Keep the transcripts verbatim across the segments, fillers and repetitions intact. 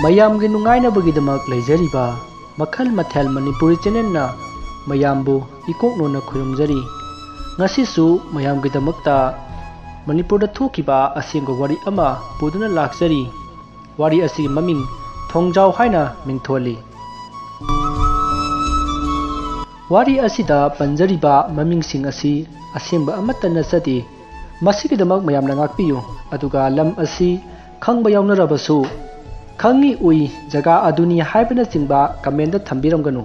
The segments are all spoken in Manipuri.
ꯃꯌꯥꯝꯒꯤ ꯅꯨꯡꯉꯥꯏꯅꯕꯒꯤꯗꯃꯛ ꯂꯩꯖꯔꯤꯕ ꯃꯈꯜ ꯃꯊꯦꯜ ꯃꯅꯤꯄꯨꯔꯤ ꯆꯦꯅꯦꯜꯅ ꯃꯌꯥꯝꯕꯨ ꯏꯀꯣꯛꯅꯣꯅ ꯈꯨꯔꯨꯝꯖꯔꯤ꯫ ꯉꯁꯤꯁꯨ ꯃꯌꯥꯝꯒꯤꯗꯃꯛꯇ ꯃꯅꯤꯄꯨꯔꯗ ꯊꯣꯛꯈꯤꯕ ꯑꯁꯦꯡꯕ ꯋꯥꯔꯤ ꯑꯃ ꯄꯨꯗꯨꯅ ꯂꯥꯛꯆꯔꯤ꯫ ꯋꯥꯔꯤ ꯑꯁꯤꯒꯤ ꯃꯃꯤꯡ ꯊꯣꯡꯖꯥꯎ ꯍꯥꯏꯅ ꯃꯤꯡꯊꯣꯜꯂꯤ꯫ ꯋꯥꯔꯤ ꯑꯁꯤꯗ ꯄꯟꯖꯔꯤꯕ ꯃꯃꯤꯡꯁꯤꯡ ꯑꯁꯤ ꯑꯁꯦꯡꯕ ꯑꯃꯠꯇ ꯅꯠꯆꯗꯦ꯫ ꯃꯁꯤꯒꯤꯗꯃꯛ ꯃꯌꯥꯝꯅ ꯉꯥꯛꯄꯤꯌꯨ꯫ ꯑꯗꯨꯒ ꯂꯝ ꯑꯁꯤ ꯈꯪꯕ ꯌꯥꯎꯅꯔꯕꯁꯨ, ꯈꯪꯉꯤ ꯎꯏ ꯖꯒꯥ ꯑꯗꯨꯅꯤ ꯍꯥꯏꯕꯅꯆꯤꯡꯕ ꯀꯃꯦꯟꯗ ꯊꯝꯕꯤꯔꯝꯒꯅꯨ꯫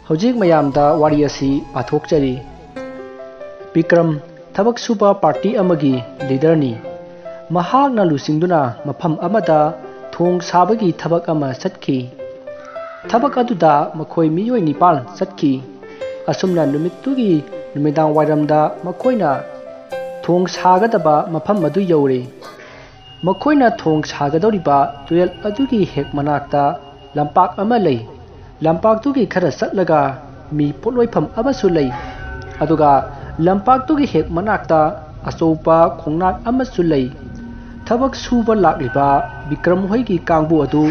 ꯍꯧꯖꯤꯛ ꯃꯌꯥꯝꯗ ꯋꯥꯔꯤ ꯑꯁꯤ ꯄꯥꯊꯣꯛꯆꯔꯤ꯫ ꯕꯤꯀ꯭ꯔꯝ ꯊꯕꯛ ꯁꯨꯕ ꯄꯥꯔꯇꯤ ꯑꯃꯒꯤ ꯂꯤꯗꯔꯅꯤ꯫ ꯃꯍꯥꯛꯅ ꯂꯨꯆꯤꯡꯗꯨꯅ ꯃꯐꯝ ꯑꯃꯗ ꯊꯣꯡ ꯁꯥꯕꯒꯤ ꯊꯕꯛ ꯑꯃ ꯆꯠꯈꯤ꯫ ꯊꯕꯛ ꯑꯗꯨꯗ ꯃꯈꯣꯏ ꯃꯤꯑꯣꯏ ꯅꯤꯄꯥꯟ ꯆꯠꯈꯤ꯫ ꯑꯁꯨꯝꯅ ꯅꯨꯃꯤꯠꯇꯨꯒꯤ ꯅꯨꯃꯤꯗꯥꯡ ꯋꯥꯏꯔꯝꯗ ꯃꯈꯣꯏꯅ ꯊꯣꯡ ꯁꯥꯒꯗꯕ ꯃꯐꯝ ꯑꯗꯨ ꯌꯧꯔꯦ꯫ ꯃꯈꯣꯏꯅ ꯊꯣꯡ ꯁꯥꯒꯗꯧꯔꯤꯕ ꯇꯨꯔꯦꯜ ꯑꯗꯨꯒꯤ ꯍꯦꯛ ꯃꯅꯥꯛꯇ ꯂꯝꯄꯥꯛ ꯑꯃ ꯂꯩ꯫ ꯂꯝꯄꯥꯛꯇꯨꯒꯤ ꯈꯔ ꯆꯠꯂꯒ ꯃꯤ ꯄꯣꯠꯂꯣꯏꯐꯝ ꯑꯃꯁꯨ ꯂꯩ꯫ ꯑꯗꯨꯒ ꯂꯝꯄꯥꯛꯇꯨꯒꯤ ꯍꯦꯛ ꯃꯅꯥꯛꯇ ꯑꯆꯧꯕ ꯈꯣꯡꯅꯥꯡ ꯑꯃꯁꯨ ꯂꯩ꯫ ꯊꯕꯛ ꯁꯨꯕ ꯂꯥꯛꯂꯤꯕ ꯕꯤꯀ꯭ꯔꯝ ꯍꯣꯏꯒꯤ ꯀꯥꯡꯕꯨ ꯑꯗꯨ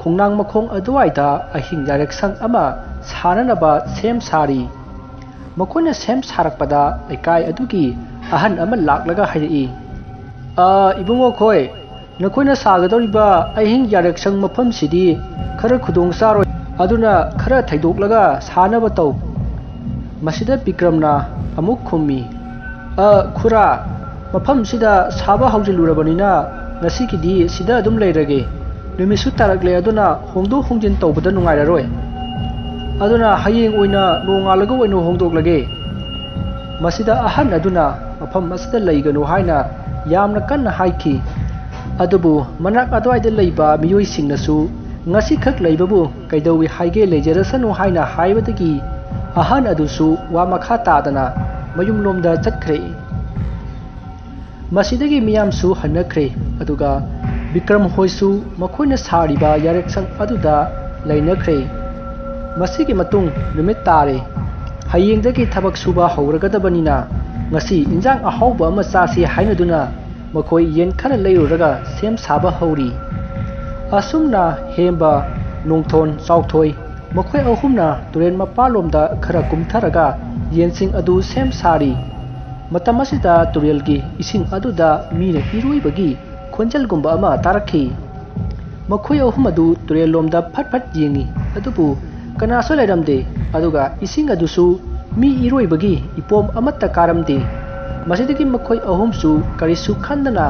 ꯈꯣꯡꯅꯥꯡ ꯃꯈꯣꯡ ꯑꯗꯨꯋꯥꯏꯗ ꯑꯍꯤꯡ ꯌꯥꯔꯦꯛꯁꯪ ꯑꯃ ꯁꯥꯅꯅꯕ ꯁꯦꯝ ꯁꯥꯔꯤ꯫ ꯃꯈꯣꯏꯅ ꯁꯦꯝ ꯁꯥꯔꯛꯄꯗ ꯂꯩꯀꯥꯏ ꯑꯗꯨꯒꯤ ꯑꯍꯟ ꯑꯃ ꯂꯥꯛꯂꯒ ꯍꯥꯏꯔꯛꯏ, "ꯑ, ꯏꯕꯨꯡꯉꯣ ꯈꯣꯏ, ꯅꯈꯣꯏꯅ ꯁꯥꯒꯗꯧꯔꯤꯕ ꯑꯍꯤꯡ ꯌꯥꯔꯦꯛꯁꯪ ꯃꯐꯝꯁꯤꯗꯤ ꯈꯔ ꯈꯨꯗꯣꯡ ꯆꯥꯔꯣꯏ, ꯑꯗꯨꯅ ꯈꯔ ꯊꯩꯗꯣꯛꯂꯒ ꯁꯥꯅꯕ ꯇꯧ꯫" ꯃꯁꯤꯗ ꯕꯤꯀ꯭ꯔꯝꯅ ꯑꯃꯨꯛ ꯈꯨꯝꯃꯤ, "ꯑ, ꯈꯨꯔꯥ, ꯃꯐꯝꯁꯤꯗ ꯁꯥꯕ ꯍꯧꯖꯤꯜꯂꯨꯔꯕꯅꯤꯅ ꯉꯁꯤꯒꯤꯗꯤ ꯁꯤꯗ ꯑꯗꯨꯝ ꯂꯩꯔꯒꯦ꯫ ꯅꯨꯃꯤꯠꯁꯨ ꯇꯥꯔꯛꯂꯦ, ꯑꯗꯨꯅ ꯍꯣꯡꯗꯣꯛ ꯍꯣꯡꯖꯤꯟ ꯇꯧꯕꯗ ꯅꯨꯡꯉꯥꯏꯔꯔꯣꯏ꯫ ꯑꯗꯨꯅ ꯍꯌꯦꯡ ꯑꯣꯏꯅ ꯅꯣꯡꯉꯥꯜꯂꯒ ꯑꯣꯏꯅ ꯍꯣꯡꯗꯣꯛꯂꯒꯦ꯫" ꯃꯁꯤꯗ ꯑꯍꯟ ꯑꯗꯨꯅ ꯃꯐꯝ ꯑꯁꯤꯗ ꯂꯩꯒꯅꯨ ꯍꯥꯏꯅ ꯌꯥꯝꯅ ꯀꯟꯅ ꯍꯥꯏꯈꯤ꯫ ꯑꯗꯨꯕꯨ ꯃꯅꯥꯛ ꯑꯗꯨꯋꯥꯏꯗ ꯂꯩꯕ ꯃꯤꯑꯣꯏꯁꯤꯡꯅꯁꯨ, "ꯉꯁꯤꯈꯛ ꯂꯩꯕꯕꯨ ꯀꯩꯗꯧꯏ ꯍꯥꯏꯒꯦ, ꯂꯩꯖꯔꯁꯅꯨ" ꯍꯥꯏꯅ ꯍꯥꯏꯕꯗꯒꯤ ꯑꯍꯟ ꯑꯗꯨꯁꯨ ꯋꯥ ꯃꯈꯥ ꯇꯥꯗꯅ ꯃꯌꯨꯝꯂꯣꯝꯗ ꯆꯠꯈ꯭ꯔꯦ꯫ ꯃꯁꯤꯗꯒꯤ ꯃꯤꯌꯥꯝꯁꯨ ꯍꯟꯅꯈ꯭ꯔꯦ, ꯑꯗꯨꯒ ꯕꯤꯀ꯭ꯔꯝ ꯍꯣꯏꯁꯨ ꯃꯈꯣꯏꯅ ꯁꯥꯔꯤꯕ ꯌꯥꯔꯦꯛꯁꯪ ꯑꯗꯨꯗ ꯂꯩꯅꯈ꯭ꯔꯦ꯫ ꯃꯁꯤꯒꯤ ꯃꯇꯨꯡ ꯅꯨꯃꯤꯠ ꯇꯥꯔꯦ꯫ ꯍꯌꯦꯡꯗꯒꯤ ꯊꯕꯛ ꯁꯨꯕ ꯍꯧꯔꯒꯗꯕꯅꯤꯅ ꯉꯁꯤ ꯏꯟꯖꯥꯡ ꯑꯍꯥꯎꯕ ꯑꯃ ꯆꯥꯁꯤ ꯍꯥꯏꯅꯗꯨꯅ ꯃꯈꯣꯏ ꯌꯦꯟ ꯈꯔ ꯂꯩꯔꯨꯔꯒ ꯁꯦꯝ ꯁꯥꯕ ꯍꯧꯔꯤ꯫ ꯑꯁꯨꯝꯅ ꯍꯦꯝꯕ, ꯅꯣꯡꯊꯣꯟ, ꯆꯥꯎꯊꯣꯏ, ꯃꯈꯣꯏ ꯑꯍꯨꯝꯅ ꯇꯨꯔꯦꯜ ꯃꯄꯥꯜꯂꯣꯝꯗ ꯈꯔ ꯀꯨꯝꯊꯔꯒ ꯌꯦꯟꯁꯤꯡ ꯑꯗꯨ ꯁꯦꯝ ꯁꯥꯔꯤ꯫ ꯃꯇꯝ ꯑꯁꯤꯗ ꯇꯨꯔꯦꯜꯒꯤ ꯏꯁꯤꯡ ꯑꯗꯨꯗ ꯃꯤꯅ ꯏꯔꯣꯏꯕꯒꯤ ꯈꯣꯟꯖꯦꯜꯒꯨꯝꯕ ꯑꯃ ꯇꯥꯔꯛꯈꯤ꯫ ꯃꯈꯣꯏ ꯑꯍꯨꯝ ꯑꯗꯨ ꯇꯨꯔꯦꯜꯂꯣꯝꯗ ꯐꯠ ꯐꯠ ꯌꯦꯡꯉꯤ, ꯑꯗꯨꯕꯨ ꯀꯅꯥꯁꯨ ꯂꯩꯔꯝꯗꯦ, ꯑꯗꯨꯒ ꯏꯁꯤꯡ ꯑꯗꯨꯁꯨ ꯃꯤ ꯏꯔꯣꯏꯕꯒꯤ ꯏꯄꯣꯝ ꯑꯃꯠꯇ ꯀꯥꯔꯝꯗꯦ꯫ ꯃꯁꯤꯗꯒꯤ ꯃꯈꯣꯏ ꯑꯍꯨꯝꯁꯨ ꯀꯔꯤꯁꯨ ꯈꯟꯗꯅ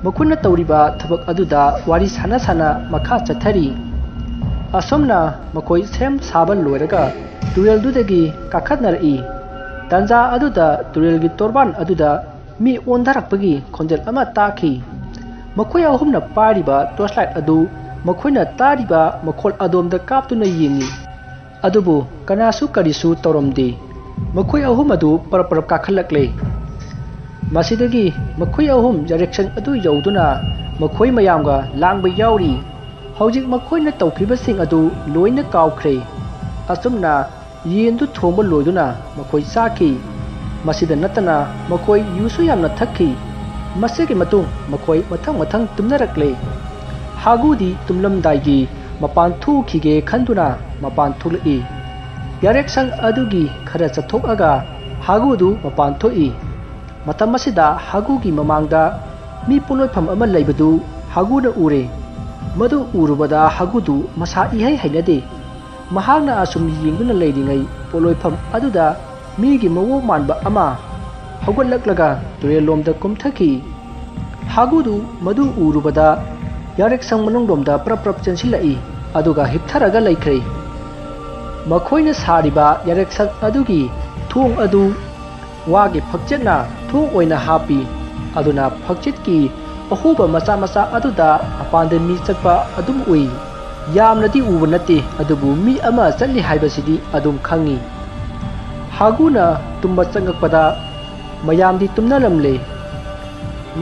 ꯃꯈꯣꯏꯅ ꯇꯧꯔꯤꯕ ꯊꯕꯛ ꯑꯗꯨꯗ ꯋꯥꯔꯤ ꯁꯥꯟꯅ ꯁꯥꯟꯅ ꯃꯈꯥ ꯆꯠꯊꯔꯤ꯫ ꯑꯁꯨꯝꯅ ꯃꯈꯣꯏ ꯁꯦꯝ ꯁꯥꯕ ꯂꯣꯏꯔꯒ ꯇꯨꯔꯦꯜꯗꯨꯗꯒꯤ ꯀꯥꯈꯠꯅꯔꯛꯏ꯫ ꯇꯥꯟꯖꯥ ꯑꯗꯨꯗ ꯇꯨꯔꯦꯜꯒꯤ ꯇꯣꯔꯕꯥꯟ ꯑꯗꯨꯗ ꯃꯤ ꯑꯣꯟꯊꯔꯛꯄꯒꯤ ꯈꯣꯟꯖꯦꯜ ꯑꯃ ꯇꯥꯈꯤ꯫ ꯃꯈꯣꯏ ꯑꯍꯨꯝꯅ ꯄꯥꯏꯔꯤꯕ torchlight ꯑꯗꯨ ꯃꯈꯣꯏꯅ ꯇꯥꯔꯤꯕ ꯃꯈꯣꯜ ꯑꯗꯣꯝꯗ ꯀꯥꯞꯇꯨꯅ ꯌꯦꯡꯉꯤ꯫ ꯑꯗꯨꯕꯨ ꯀꯅꯥꯁꯨ ꯀꯔꯤꯁꯨ ꯇꯧꯔꯝꯗꯦ꯫ ꯃꯈꯣꯏ ꯑꯍꯨꯝ ꯑꯗꯨ ꯄꯔꯞ ꯄꯔꯞ ꯀꯥꯈꯠꯂꯛꯂꯦ꯫ ꯃꯁꯤꯗꯒꯤ ꯃꯈꯣꯏ ꯑꯍꯨꯝ ꯌꯥꯔꯦꯛꯁꯪ ꯑꯗꯨ ꯌꯧꯗꯨꯅ ꯃꯈꯣꯏ ꯃꯌꯥꯝꯒ ꯂꯥꯡꯕ ꯌꯥꯎꯔꯤ꯫ ꯍꯧꯖꯤꯛ ꯃꯈꯣꯏꯅ ꯇꯧꯈꯤꯕꯁꯤꯡ ꯑꯗꯨ ꯂꯣꯏꯅ ꯀꯥꯎꯈ꯭ꯔꯦ꯫ ꯑꯁꯨꯝꯅ ꯌꯦꯟꯗꯨ ꯊꯣꯡꯕ ꯂꯣꯏꯗꯨꯅ ꯃꯈꯣꯏ ꯆꯥꯈꯤ꯫ ꯃꯁꯤꯗ ꯅꯠꯇꯅ ꯃꯈꯣꯏ ꯌꯨꯁꯨ ꯌꯥꯝꯅ ꯊꯛꯈꯤ꯫ ꯃꯁꯤꯒꯤ ꯃꯇꯨꯡ ꯃꯈꯣꯏ ꯃꯊꯪ ꯃꯊꯪ ꯇꯨꯝꯅꯔꯛꯂꯦ꯫ ꯍꯥꯒꯨꯗꯤ ꯇꯨꯝꯂꯝꯗꯥꯏꯒꯤ ꯃꯄꯥꯟ ꯊꯣꯛꯈꯤꯒꯦ ꯈꯟꯗꯨꯅ ꯃꯄꯥꯟ ꯊꯣꯛꯂꯛꯏ꯫ ꯌꯥꯔꯦꯛꯁꯪ ꯑꯗꯨꯒꯤ ꯈꯔ ꯆꯠꯊꯣꯛꯑꯒ ꯍꯥꯒꯨꯗꯨ ꯃꯄꯥꯟ ꯊꯣꯛꯏ꯫ ꯃꯇꯝ ꯑꯁꯤꯗ ꯍꯥꯒꯨꯒꯤ ꯃꯃꯥꯡꯗ ꯃꯤ ꯄꯣꯠꯂꯣꯏꯐꯝ ꯑꯃ ꯂꯩꯕꯗꯨ ꯍꯥꯒꯨꯅ ꯎꯔꯦ꯫ ꯃꯗꯨ ꯎꯔꯨꯕꯗ ꯍꯥꯒꯨꯗꯨ ꯃꯁꯥ ꯏꯍꯩ ꯍꯩꯅꯗꯦ꯫ ꯃꯍꯥꯛꯅ ꯑꯁꯨꯝ ꯌꯦꯡꯗꯨꯅ ꯂꯩꯔꯤꯉꯩ ꯄꯣꯠꯂꯣꯏꯐꯝ ꯑꯗꯨꯗ ꯃꯤꯒꯤ ꯃꯑꯣꯡ ꯃꯥꯟꯕ ꯑꯃ ꯍꯧꯒꯠꯂꯛꯂꯒ ꯇꯨꯔꯦꯜꯂꯣꯝꯗ ꯀꯨꯝꯊꯈꯤ꯫ ꯍꯥꯒꯨꯗꯨ ꯃꯗꯨ ꯎꯔꯨꯕꯗ ꯌꯥꯔꯦꯛꯁꯪ ꯃꯅꯨꯡꯂꯣꯝꯗ ꯄ꯭ꯔꯞ ꯄ꯭ꯔꯞ ꯆꯦꯟꯁꯤꯜꯂꯛꯏ, ꯑꯗꯨꯒ ꯍꯤꯞꯊꯔꯒ ꯂꯩꯈ꯭ꯔꯦ꯫ ꯃꯈꯣꯏꯅ ꯁꯥꯔꯤꯕ ꯌꯥꯔꯦꯛꯁꯪ ꯑꯗꯨꯒꯤ ꯊꯣꯡ ꯑꯗꯨ ꯋꯥꯒꯤ ꯐꯛꯆꯦꯠꯅ ꯊꯣꯡ ꯑꯣꯏꯅ ꯍꯥꯞꯄꯤ꯫ ꯑꯗꯨꯅ ꯐꯛꯆꯦꯠꯀꯤ ꯑꯍꯣꯕ ꯃꯆꯥ ꯃꯆꯥ ꯑꯗꯨꯗ ꯃꯄꯥꯟꯗ ꯃꯤ ꯆꯠꯄ ꯑꯗꯨꯝ ꯎꯏ꯫ ꯌꯥꯝꯅꯗꯤ ꯎꯕ ꯅꯠꯇꯦ, ꯑꯗꯨꯕꯨ ꯃꯤ ꯑꯃ ꯆꯠꯂꯤ ꯍꯥꯏꯕꯁꯤꯗꯤ ꯑꯗꯨꯝ ꯈꯪꯏ꯫ ꯍꯥꯒꯨꯅ ꯇꯨꯝꯕ ꯆꯪꯉꯛꯄꯗ ꯃꯌꯥꯝꯗꯤ ꯇꯨꯝꯅꯔꯝꯂꯦ꯫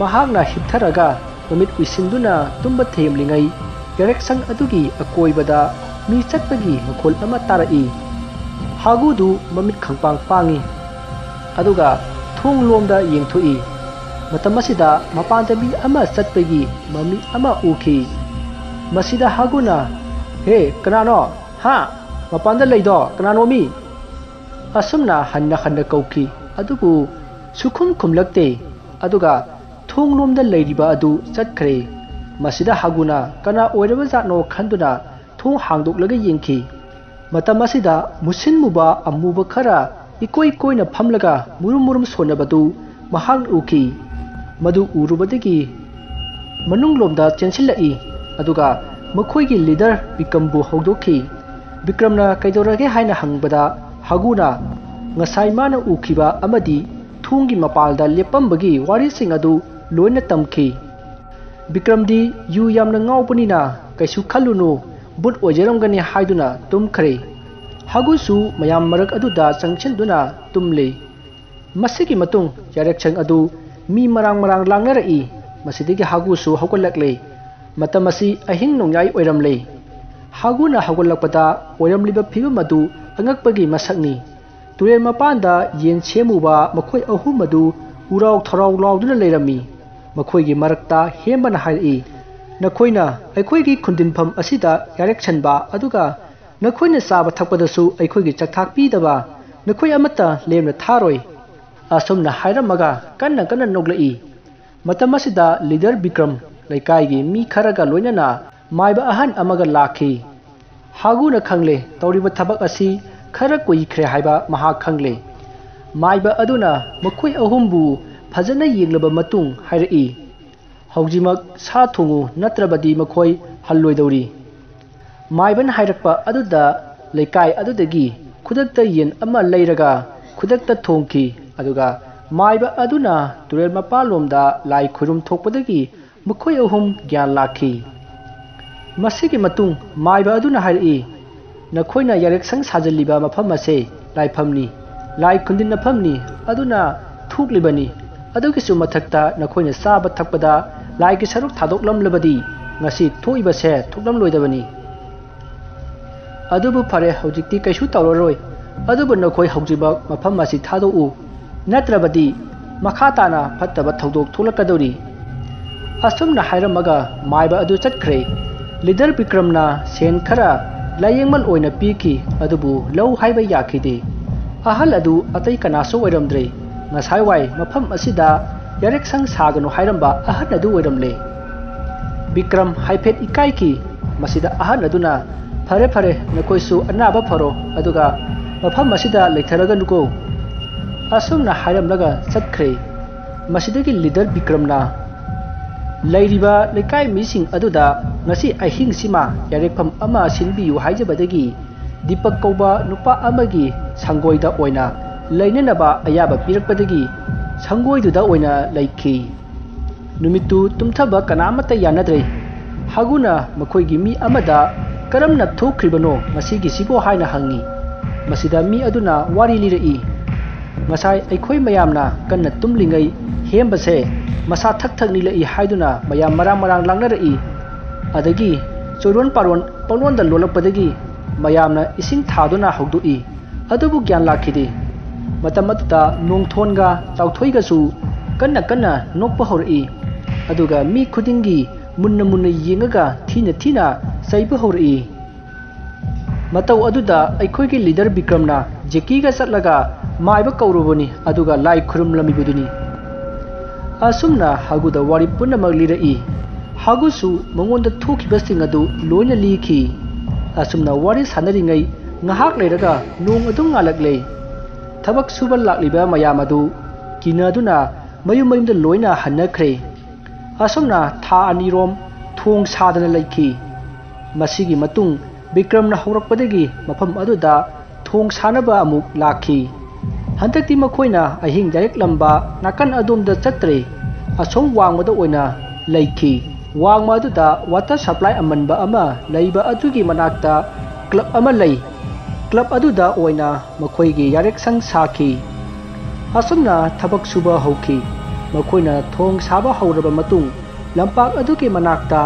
ꯃꯍꯥꯛꯅ ꯍꯤꯞꯊꯔꯒ ꯃꯃꯤꯠ ꯎꯏꯁꯤꯟꯗꯨꯅ ꯇꯨꯝꯕ ꯊꯦꯝꯂꯤꯉꯩ ꯌꯥꯔꯦꯛꯁꯪ ꯑꯗꯨꯒꯤ ꯑꯀꯣꯏꯕꯗ ꯃꯤ ꯆꯠꯄꯒꯤ ꯃꯈꯣꯜ ꯑꯃ ꯇꯥꯔꯛꯏ꯫ ꯍꯥꯒꯨꯗꯨ ꯃꯃꯤꯠ ꯈꯪꯄꯥꯡ ꯄꯥꯡꯏ, ꯑꯗꯨꯒ ꯊꯣꯡ ꯂꯣꯝꯗ ꯌꯦꯡꯊꯣꯛꯏ꯫ ꯃꯇꯝ ꯑꯁꯤꯗ ꯃꯄꯥꯟꯗ ꯃꯤ ꯑꯃ ꯆꯠꯄꯒꯤ ꯃꯃꯤ ꯑꯃ ꯎꯈꯤ꯫ ꯃꯁꯤꯗ ꯍꯥꯒꯨꯅ, "ꯍꯦ, ꯀꯅꯥꯅꯣ? ꯍꯥ? ꯃꯄꯥꯟꯗ ꯂꯩꯗꯣ ꯀꯅꯥꯅꯣꯃꯤ?" ꯑꯁꯨꯝꯅ ꯍꯟꯅ ꯍꯟꯅ ꯀꯧꯈꯤ, ꯑꯗꯨꯕꯨ ꯁꯨꯈꯨꯝ ꯈꯨꯝꯂꯛꯇꯦ꯫ ꯑꯗꯨꯒ ꯊꯣꯡꯂꯣꯝꯗ ꯂꯩꯔꯤꯕ ꯑꯗꯨ ꯆꯠꯈ꯭ꯔꯦ꯫ ꯃꯁꯤꯗ ꯍꯥꯒꯨꯅ ꯀꯅꯥ ꯑꯣꯏꯔꯕꯖꯥꯠꯅꯣ ꯈꯟꯗꯨꯅ ꯊꯣꯡ ꯍꯥꯡꯗꯣꯛꯂꯒ ꯌꯦꯡꯈꯤ꯫ ꯃꯇꯝ ꯑꯁꯤꯗ ꯃꯨꯁꯤꯟ ꯃꯨꯕ ꯑꯃꯨꯕ ꯈꯔ ꯏꯀꯣꯏ ꯀꯣꯏꯅ ꯐꯝꯂꯒ ꯃꯨꯔꯨꯝ ꯃꯨꯔꯨꯝ ꯁꯣꯟꯅꯕꯗꯨ ꯃꯍꯥꯛꯅ ꯎꯈꯤ꯫ ꯃꯗꯨ ꯎꯔꯨꯕꯗꯒꯤ ꯃꯅꯨꯡꯂꯣꯝꯗ ꯆꯦꯟꯁꯤꯜꯂꯛꯏ, ꯑꯗꯨꯒ ꯃꯈꯣꯏꯒꯤ ꯂꯤꯗꯔ ꯕꯤꯀ꯭ꯔꯝꯕꯨ ꯍꯧꯗꯣꯛꯈꯤ꯫ ꯕꯤꯀ꯭ꯔꯝꯅ ꯀꯩꯗꯧꯔꯒꯦ ꯍꯥꯏꯅ ꯍꯪꯕꯗ, ꯍꯥꯒꯨꯅ ꯉꯁꯥꯏ ꯃꯥꯅ ꯎꯈꯤꯕ ꯑꯃꯗꯤ ꯊꯣꯡꯒꯤ ꯃꯄꯥꯜꯗ ꯂꯦꯞꯄꯝꯕꯒꯤ ꯋꯥꯔꯤꯁꯤꯡ ꯑꯗꯨ ꯂꯣꯏꯅ ꯇꯝꯈꯤ꯫ ꯕꯤꯀ꯭ꯔꯝꯗꯤ ꯌꯨ ꯌꯥꯝꯅ ꯉꯥꯎꯕꯅꯤꯅ "ꯀꯩꯁꯨ ꯈꯜꯂꯨꯅꯨ, ꯚꯨꯠ ꯑꯣꯏꯖꯔꯝꯒꯅꯤ" ꯍꯥꯏꯗꯨꯅ ꯇꯨꯝꯈ꯭ꯔꯦ꯫ ꯍꯥꯒꯨꯁꯨ ꯃꯌꯥꯝ ꯃꯔꯛ ꯑꯗꯨꯗ ꯆꯪꯁꯤꯟꯗꯨꯅ ꯇꯨꯝꯂꯦ꯫ ꯃꯁꯤꯒꯤ ꯃꯇꯨꯡ ꯌꯥꯔꯦꯛꯁꯪ ꯑꯗꯨ ꯃꯤ ꯃꯔꯥꯡ ꯃꯔꯥꯡ ꯂꯥꯡꯅꯔꯛꯏ꯫ ꯃꯁꯤꯗꯒꯤ ꯍꯥꯒꯨꯁꯨ ꯍꯧꯒꯠꯂꯛꯂꯦ꯫ ꯃꯇꯝ ꯑꯁꯤ ꯑꯍꯤꯡ ꯅꯣꯡꯌꯥꯏ ꯑꯣꯏꯔꯝꯂꯦ꯫ ꯍꯥꯒꯨꯅ ꯍꯧꯒꯠꯂꯛꯄꯗ ꯑꯣꯏꯔꯝꯂꯤꯕ ꯐꯤꯕꯝ ꯑꯗꯨ ꯑꯉꯛꯄꯒꯤ ꯃꯁꯛꯅꯤ꯫ ꯇꯨꯔꯦꯜ ꯃꯄꯥꯟꯗ ꯌꯦꯟ ꯁꯦꯝꯃꯨꯕ ꯃꯈꯣꯏ ꯑꯍꯨꯝ ꯑꯗꯨ ꯎꯔꯥꯎ ꯊꯔꯥꯎ ꯂꯥꯎꯗꯨꯅ ꯂꯩꯔꯝꯃꯤ꯫ ꯃꯈꯣꯏꯒꯤ ꯃꯔꯛꯇ ꯍꯦꯝꯕꯅ ꯍꯥꯏꯔꯛꯏ, "ꯅꯈꯣꯏꯅ ꯑꯩꯈꯣꯏꯒꯤ ꯈꯨꯟꯗꯤꯟꯐꯝ ꯑꯁꯤꯗ ꯌꯥꯔꯦꯛꯁꯟꯕ, ꯑꯗꯨꯒ ꯅꯈꯣꯏꯅ ꯆꯥꯕ ꯊꯛꯄꯗꯁꯨ ꯑꯩꯈꯣꯏꯒꯤ ꯆꯥꯛꯊꯥꯛ ꯄꯤꯗꯕ, ꯅꯈꯣꯏ ꯑꯃꯠꯇ ꯂꯦꯝꯅ ꯊꯥꯔꯣꯏ"꯫ ꯑꯁꯨꯝꯅ ꯍꯥꯏꯔꯝꯃꯒ ꯀꯟꯅ ꯀꯟꯅ ꯅꯣꯛꯂꯛꯏ꯫ ꯃꯇꯝ ꯑꯁꯤꯗ ꯂꯤꯗꯔ ꯕꯤꯀ꯭ꯔꯝ ꯂꯩꯀꯥꯏꯒꯤ ꯃꯤ ꯈꯔꯒ ꯂꯣꯏꯅꯅ ꯃꯥꯏꯕ ꯑꯍꯟ ꯑꯃꯒ ꯂꯥꯛꯈꯤ꯫ ꯍꯥꯒꯨꯅ ꯈꯪꯂꯦ ꯇꯧꯔꯤꯕ ꯊꯕꯛ ꯑꯁꯤ ꯈꯔ ꯀꯨꯏꯈ꯭ꯔꯦ ꯍꯥꯏꯕ ꯃꯍꯥꯛ ꯈꯪꯂꯦ꯫ ꯃꯥꯏꯕ ꯑꯗꯨꯅ ꯃꯈꯣꯏ ꯑꯍꯨꯝꯕꯨ ꯐꯖꯅ ꯌꯦꯡꯂꯕ ꯃꯇꯨꯡ ꯍꯥꯏꯔꯛꯏ, "ꯍꯧꯖꯤꯛꯃꯛ ꯁꯥ ꯊꯣꯡꯉꯨ, ꯅꯠꯇ꯭ꯔꯕꯗꯤ ꯃꯈꯣꯏ ꯍꯜꯂꯣꯏꯗꯧꯔꯤ"꯫ ꯃꯥꯏꯕꯅ ꯍꯥꯏꯔꯛꯄ ꯑꯗꯨꯗ ꯂꯩꯀꯥꯏ ꯑꯗꯨꯗꯒꯤ ꯈꯨꯗꯛꯇ ꯌꯦꯟ ꯑꯃ ꯂꯩꯔꯒ ꯈꯨꯗꯛꯇ ꯊꯣꯡꯈꯤ꯫ ꯑꯗꯨꯒ ꯃꯥꯏꯕ ꯑꯗꯨꯅ ꯇꯨꯔꯦꯜ ꯃꯄꯥꯜꯂꯣꯝꯗ ꯂꯥꯏ ꯈꯨꯔꯨꯝ ꯊꯣꯛꯄꯗꯒꯤ ꯃꯈꯣꯏ ꯑꯍꯨꯝ ꯒ꯭ꯌꯥꯟ ꯂꯥꯛꯈꯤ꯫ ꯃꯁꯤꯒꯤ ꯃꯇꯨꯡ ꯃꯥꯏꯕ ꯑꯗꯨꯅ ꯍꯥꯏꯔꯛꯏ, "ꯅꯈꯣꯏꯅ ꯌꯥꯔꯦꯛꯁꯪ ꯁꯥꯖꯤꯜꯂꯤꯕ ꯃꯐꯝ ꯑꯁꯦ ꯂꯥꯏꯐꯝꯅꯤ, ꯂꯥꯏ ꯈꯨꯟꯗꯤꯟꯅꯐꯝꯅꯤ, ꯑꯗꯨꯅ ꯊꯣꯛꯂꯤꯕꯅꯤ꯫ ꯑꯗꯨꯒꯤꯁꯨ ꯃꯊꯛꯇ ꯅꯈꯣꯏꯅ ꯆꯥꯕ ꯊꯛꯄꯗ ꯂꯥꯏꯒꯤ ꯁꯔꯨꯛ ꯊꯥꯗꯣꯛꯂꯝꯂꯕꯗꯤ ꯉꯁꯤ ꯊꯣꯛꯏꯕꯁꯦ ꯊꯣꯛꯂꯝꯂꯣꯏꯗꯕꯅꯤ꯫ ꯑꯗꯨꯕꯨ ꯐꯔꯦ, ꯍꯧꯖꯤꯛꯇꯤ ꯀꯩꯁꯨ ꯇꯧꯔꯔꯣꯏ꯫ ꯑꯗꯨꯕꯨ ꯅꯈꯣꯏ ꯍꯧꯖꯤꯛꯃꯛ ꯃꯐꯝ ꯑꯁꯤ ꯊꯥꯗꯣꯛꯎ, ꯅꯠꯇ꯭ꯔꯕꯗꯤ ꯃꯈꯥ ꯇꯥꯅ ꯐꯠꯇꯕ ꯊꯧꯗꯣꯛ ꯊꯣꯛꯂꯛꯀꯗꯧꯔꯤ꯫ ꯑꯁꯨꯝꯅ ꯍꯥꯏꯔꯝꯃꯒ ꯃꯥꯏꯕ ꯑꯗꯨ ꯆꯠꯈ꯭ꯔꯦ꯫ ꯂꯤꯗꯔ ꯕꯤꯀ꯭ꯔꯝꯅ ꯁꯦꯟ ꯈꯔ ꯂꯥꯏꯌꯦꯡꯃꯜ ꯑꯣꯏꯅ ꯄꯤꯈꯤ, ꯑꯗꯨꯕꯨ ꯂꯧ ꯍꯥꯏꯕ ꯌꯥꯈꯤꯗꯦ꯫ ꯑꯍꯜ ꯑꯗꯨ ꯑꯇꯩ ꯀꯅꯥꯁꯨ ꯑꯣꯏꯔꯝꯗ꯭ꯔꯦ꯫ ꯉꯁꯥꯏꯋꯥꯏ ꯃꯐꯝ ꯑꯁꯤꯗ ꯌꯥꯔꯦꯛꯁꯪ ꯁꯥꯒꯅꯨ ꯍꯥꯏꯔꯝꯕ ꯑꯍꯜ ꯑꯗꯨ ꯑꯣꯏꯔꯝꯂꯦ꯫ ꯕꯤꯀ꯭ꯔꯝ ꯍꯥꯏꯐꯦꯠ ꯏꯀꯥꯏꯈꯤ꯫ ꯃꯁꯤꯗ ꯑꯍꯜ ꯑꯗꯨꯅ, "ꯐꯔꯦ, ꯐꯔꯦ, ꯅꯈꯣꯏꯁꯨ ꯑꯅꯥꯕ ꯐꯔꯣ, ꯑꯗꯨꯒ ꯃꯐꯝ ꯑꯁꯤꯗ ꯂꯩꯊꯔꯒꯅꯨꯀꯣ"꯫ ꯑꯁꯨꯝꯅ ꯍꯥꯏꯔꯝꯂꯒ ꯆꯠꯈ꯭ꯔꯦ꯫ ꯃꯁꯤꯗꯒꯤ ꯂꯤꯗꯔ ꯕꯤꯀ꯭ꯔꯝꯅ ꯂꯩꯔꯤꯕ ꯂꯩꯀꯥꯏ ꯃꯤꯁꯤꯡ ꯑꯗꯨꯗ ꯉꯁꯤ ꯑꯍꯤꯡꯁꯤꯃ ꯌꯥꯔꯦꯛꯐꯝ ꯑꯃ ꯁꯤꯟꯕꯤꯌꯨ ꯍꯥꯏꯖꯕꯗꯒꯤ ꯗꯤꯄꯛ ꯀꯧꯕ ꯅꯨꯄꯥ ꯑꯃꯒꯤ ꯁꯪꯒꯣꯏꯗ ꯑꯣꯏꯅ ꯂꯩꯅꯅꯕ ꯑꯌꯥꯕ ꯄꯤꯔꯛꯄꯗꯒꯤ ꯁꯪꯒꯣꯏꯗꯨꯗ ꯑꯣꯏꯅ ꯂꯩꯈꯤ꯫ ꯅꯨꯃꯤꯠꯇꯨ ꯇꯨꯝꯊꯕ ꯀꯅꯥꯃꯠꯇ ꯌꯥꯅꯗ꯭ꯔꯦ꯫ ꯍꯥꯒꯨꯅ ꯃꯈꯣꯏꯒꯤ ꯃꯤ ꯑꯃꯗ, "ꯀꯔꯝꯅ ꯊꯣꯛꯈ꯭ꯔꯤꯕꯅꯣ ꯉꯁꯤꯒꯤꯁꯤꯕꯣ?" ꯍꯥꯏꯅ ꯍꯪꯉꯤ꯫ ꯃꯁꯤꯗ ꯃꯤ ꯑꯗꯨꯅ ꯋꯥꯔꯤ ꯂꯤꯔꯛꯏ, "ꯉꯁꯥꯏ ꯑꯩꯈꯣꯏ ꯃꯌꯥꯝꯅ ꯀꯟꯅ ꯇꯨꯝꯂꯤꯉꯩ ꯍꯦꯝꯕꯁꯦ ꯃꯁꯥ ꯊꯛ ꯊꯛ ꯅꯤꯛꯂꯛꯏ" ꯍꯥꯏꯗꯨꯅ ꯃꯌꯥꯝ ꯃꯔꯥꯡ ꯃꯔꯥꯡ ꯂꯥꯡꯅꯔꯛꯏ꯫ ꯑꯗꯒꯤ ꯆꯣꯏꯔꯣꯟ ꯄꯥꯔꯣꯟ ꯄꯪꯂꯣꯟꯗ ꯂꯣꯜꯂꯛꯄꯗꯒꯤ ꯃꯌꯥꯝꯅ ꯏꯁꯤꯡ ꯊꯥꯗꯨꯅ ꯍꯧꯗꯣꯛꯏ꯫ ꯑꯗꯨꯕꯨ ꯒ꯭ꯌꯥꯟ ꯂꯥꯛꯈꯤꯗꯦ꯫ ꯃꯇꯝ ꯑꯗꯨꯗ ꯅꯣꯡꯊꯣꯟꯒ ꯆꯥꯎꯊꯣꯏꯒꯁꯨ ꯀꯟꯅ ꯀꯟꯅ ꯅꯣꯛꯄ ꯍꯧꯔꯛꯏ꯫ ꯑꯗꯨꯒ ꯃꯤ ꯈꯨꯗꯤꯡꯒꯤ ꯃꯨꯟꯅ ꯃꯨꯟꯅ ꯌꯦꯡꯉꯒ ꯊꯤꯅ ꯊꯤꯅ ꯆꯩꯕ ꯍꯧꯔꯛꯏ꯫ ꯃꯇꯧ ꯑꯗꯨꯗ ꯑꯩꯈꯣꯏꯒꯤ ꯂꯤꯗꯔ ꯕꯤꯀ꯭ꯔꯝꯅ ꯖꯦꯀꯤꯒ ꯆꯠꯂꯒ ꯃꯥꯏꯕ ꯀꯧꯔꯨꯕꯅꯤ, ꯑꯗꯨꯒ ꯂꯥꯏ ꯈꯨꯔꯨꯝꯂꯝꯃꯤꯕꯗꯨꯅꯤ꯫ ꯑꯁꯨꯝꯅ ꯍꯥꯒꯨꯗ ꯋꯥꯔꯤ ꯄꯨꯝꯅꯃꯛ ꯂꯤꯔꯛꯏ꯫ ꯍꯥꯒꯨꯁꯨ ꯃꯉꯣꯟꯗ ꯊꯣꯛꯈꯤꯕꯁꯤꯡ ꯑꯗꯨ ꯂꯣꯏꯅ ꯂꯤꯈꯤ꯫ ꯑꯁꯨꯝꯅ ꯋꯥꯔꯤ ꯁꯥꯟꯅꯔꯤꯉꯩ ꯉꯥꯏꯍꯥꯛ ꯂꯩꯔꯒ ꯅꯣꯡ ꯑꯗꯨꯝ ꯉꯥꯜꯂꯛꯂꯦ꯫ ꯊꯕꯛ ꯁꯨꯕ ꯂꯥꯛꯂꯤꯕ ꯃꯌꯥꯝ ꯑꯗꯨ ꯀꯤꯅꯗꯨꯅ ꯃꯌꯨꯝ ꯃꯌꯨꯝꯗ ꯂꯣꯏꯅ ꯍꯟꯅꯈ꯭ꯔꯦ꯫ ꯑꯁꯨꯝꯅ ꯊꯥ ꯑꯅꯤꯔꯣꯝ ꯊꯣꯡ ꯁꯥꯗꯅ ꯂꯩꯈꯤ꯫ ꯃꯁꯤꯒꯤ ꯃꯇꯨꯡ ꯕꯤꯀ꯭ꯔꯝꯅ ꯍꯧꯔꯛꯄꯗꯒꯤ ꯃꯐꯝ ꯑꯗꯨꯗ ꯊꯣꯡ ꯁꯥꯅꯕ ꯑꯃꯨꯛ ꯂꯥꯛꯈꯤ꯫ ꯍꯟꯗꯛꯇꯤ ꯃꯈꯣꯏꯅ ꯑꯍꯤꯡ ꯌꯥꯔꯦꯛꯂꯝꯕ ꯅꯥꯀꯟ ꯑꯗꯣꯝꯗ ꯆꯠꯇ꯭ꯔꯦ꯫ ꯑꯁꯣꯝ ꯋꯥꯡꯃꯗ ꯑꯣꯏꯅ ꯂꯩꯈꯤ꯫ ꯋꯥꯡꯃ ꯑꯗꯨꯗ ꯋꯥꯇꯔ ꯁꯄ꯭ꯂꯥꯏ ꯑꯃꯟꯕ ꯑꯃ ꯂꯩꯕ ꯑꯗꯨꯒꯤ ꯃꯅꯥꯛꯇ ꯀ꯭ꯂꯕ ꯑꯃ ꯂꯩ꯫ ꯀ꯭ꯂꯕ ꯑꯗꯨꯗ ꯑꯣꯏꯅ ꯃꯈꯣꯏꯒꯤ ꯌꯥꯔꯦꯛꯁꯪ ꯁꯥꯈꯤ꯫ ꯑꯁꯨꯝꯅ ꯊꯕꯛ ꯁꯨꯕ ꯍꯧꯈꯤ꯫ ꯃꯈꯣꯏꯅ ꯊꯣꯡ ꯁꯥꯕ ꯍꯧꯔꯕ ꯃꯇꯨꯡ, ꯂꯝꯄꯥꯛ ꯑꯗꯨꯒꯤ ꯃꯅꯥꯛꯇ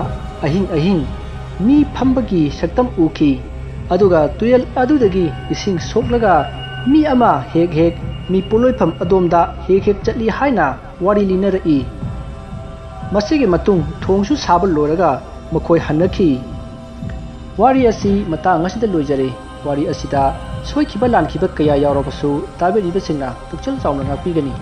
ꯑꯍꯤꯡ ꯑꯍꯤꯡ ꯃꯤ ꯐꯝꯕꯒꯤ ꯁꯛꯇꯝ ꯎꯈꯤ꯫ ꯑꯗꯨꯒ ꯇꯨꯔꯦꯜ ꯑꯗꯨꯗꯒꯤ ꯏꯁꯤꯡ ꯁꯣꯛꯂꯒ ꯃꯤ ꯑꯃ ꯍꯦꯛ ꯍꯦꯛ ꯃꯤ ꯄꯣꯠꯂꯣꯏꯐꯝ ꯑꯗꯣꯝꯗ ꯍꯦꯛ ꯍꯦꯛ ꯆꯠꯂꯤ ꯍꯥꯏꯅ ꯋꯥꯔꯤ ꯂꯤꯅꯔꯛꯏ꯫ ꯃꯁꯤꯒꯤ ꯃꯇꯨꯡ ꯊꯣꯡꯁꯨ ꯁꯥꯕ ꯂꯣꯏꯔꯒ ꯃꯈꯣꯏ ꯍꯟꯅꯈꯤ꯫ ꯋꯥꯔꯤ ꯑꯁꯤ ꯃꯇꯥꯡ ꯑꯁꯤꯗ ꯂꯣꯏꯖꯔꯦ꯫ ꯋꯥꯔꯤ ꯑꯁꯤꯗ ꯁꯣꯏꯈꯤꯕ ꯂꯥꯟꯈꯤꯕ ꯀꯌꯥ ꯌꯥꯎꯔꯕꯁꯨ ꯇꯥꯕꯤꯔꯤꯕꯁꯤꯡꯅ ꯄꯨꯛꯆꯦꯜ ꯆꯥꯎꯅ ꯉꯥꯛꯄꯤꯒꯅꯤ꯫